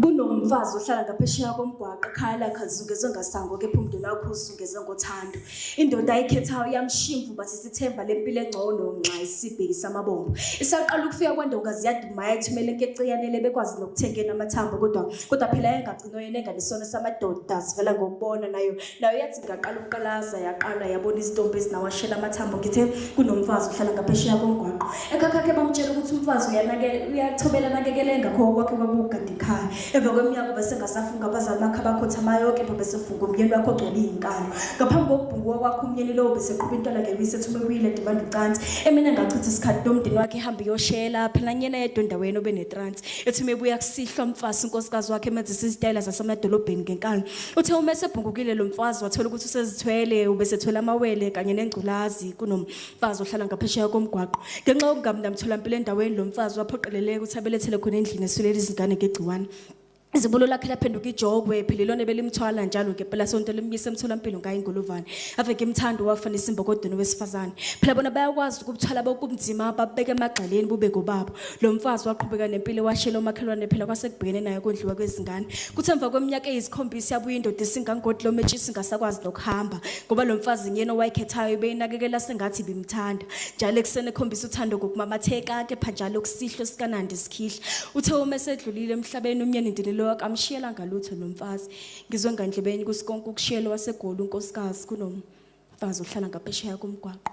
Kunomfazi ohlala ngaphesheya komgwaqo ekhaya lakhe alizungezwe ngasango kepha umndeni wakhe uzungezwe ngothando. Indoda ayikhethayo yamshimvu bathi sithemba lempilo engcono nxa isibhekisa amabombo. Isaqala ukufika kwandonga ziyaduma yayithumela enkeceyanele bekwazi nokuthengena amathambo kodwa kodwa phela yayingagcino yena enganisono samadoda sivela ngokubona nayo nayo yathi ngaqala ukuqalaza yaqala yabona izitombi ezinawashela amathambo ngithe kunomfazi ohlala ngaphesheya komgwaqo ekhakhakhe bamtshela ukuthi umfazi uyathobela anakekele ngakho kwakhe kwakugada ikhaya emva kweminyaka ubesengasafunga abazali bakhe abakhothamayo kepha besefunga umyeni wakhe ogcwele iy'nkalo ngaphambi kokubhunguka kwakhe umyeni lowo beseqhuba intwana ngewisi ethume kuyile dibanda ucansi emina ngachitha isikhathi nomndeni wakhe ehambe iyoshela phela nyena yedwa endaweni obenetransi ethi uma ebuya kusihlwa mfasi unkosikazi wakhe emenzisa izitayela zasemadolobheni ngenkani Uthe uma esebhungukile lo mfazi wathola ukuthi usezithwele, ubesethwele amawele kanye nengculazi kunomfazi ohlala ngaphesheya komgwaqo. Ngenxa yokungabi namtholampilo endaweni lo mfazi waphoqeleleka ukuthi abelethele khona endlini esulela izingane ngegciwane. Izibulo lakhe laphenduka ijokwe phela ilona belimthwala njalo ngempelasonto limyise emtholampilo ngayo ingolovane. Ave ngimthanda wafanisa imbokodo nowesifazane. Phela bona bayakwazi ukubuthwala bokubunzima babeke emagxaleni bube ngobabo. Lo mfazi waqhubeka nempilo washela umakhelwane phela kwasekubhekene naye kondliwa kwezingane. Kuthe emva kweminyaka eyisikhombisa yabuya indoda isingangoti lometshisi ingasakwazi nokuhamba ngoba lo mfazi nguyena owayikhethayo ibeyinakekela sengathi ibimthanda. Njalo ekuseni ekhombisa uthando ngokumamatheka kepha njalo kusihlwa sikanandi sikhihla. Uthe uma esedlulile emhlabeni umyeni ndini lo akamshiyela ngalutho lo mfazi. Ngizwe ngandlebeni ukuthi konke ukushiyela waseGoli unkosikazi kunomfazi ohlala ngaphesheya komgwaqo.